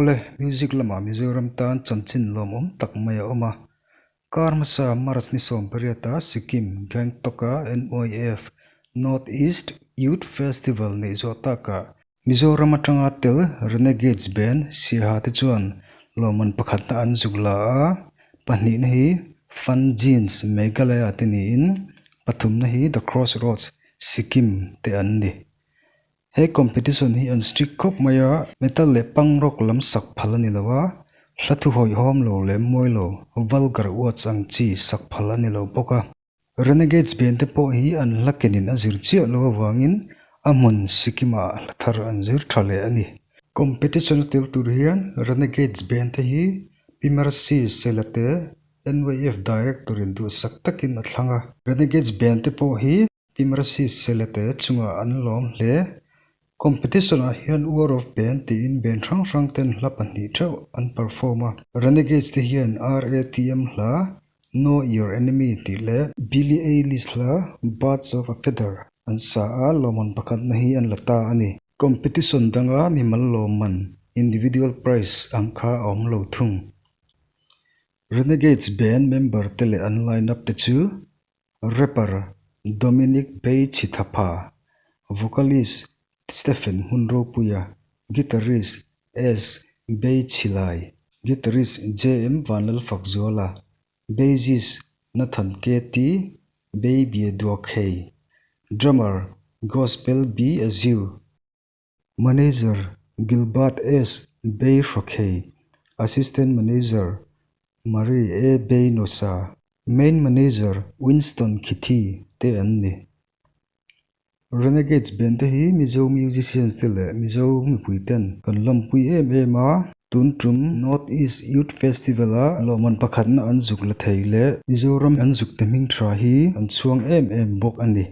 Awle, music lamah Mizoram tan chanchin lawmawm tak mai a awm a. Kar hmasa March ni 18-a Sikkim, Gangtok-a NYF, North East Youth Festival neih zawh takah Mizoram atanga tel Renegades Band Siaha te chuan lawmman pakhatna an zuk la a, pahnihna hi Fun Jeans Meghalaya te niin pathumna hi The Crossroads Sikkim te an ni. He competition hi an strict khawp mai a, metal leh punk rock lam sak phal a ni lo a, hla thu hawihhawm lo leh mawi lo, vulgar words ang chi sak phal a ni lo bawk a. Renegades band te pawh hi an hla kenin a zir chiah lo avangin a hmun Sikkim-ah hla thar an zir tha leh a ni. Competition a tel tur hian Renegades band te hi Pi Mercy Selate, NYF Director-in duhsak takin a thlang a. Renegades band te pawh hi Pi Mercy Selate chungah an lawm hle. Competition-ah hian War of Band tiin band hrang hrang ten hla pahnih theuh an perform a. Renegades te hian RATM hla Know Your Enemy tih leh Billie Eilish hla Birds of a Feather an sa a, lawmman pakhatna hi an la ta a ni. Competition danga mimal lawmman, individual prize, ang kha a awm lo thung. Renegades band member te leh an line-up te chu Rapper Dominic Beichithapha, vocalist Stephen Hmunropuia, guitarist S Beichhilai, guitarist JM Vanlalfakzuala, bassist Nathan KT Beibieduakhei, drummer Gospel B Aziu, Manager Gilbert S Beihrawkhei, Assistant Manager Marie A Beinosa, Main Manager Winston Khithi te an ni. Renegades band te hi Mizo musicians te leh Mizo mipui ten kan lawmpui em em a, tun tum North East Youth Festival a lawmman pakhatna an zuk la thei leh Mizoram an zuk te hming tha hi an chhuang em em bawk a ni.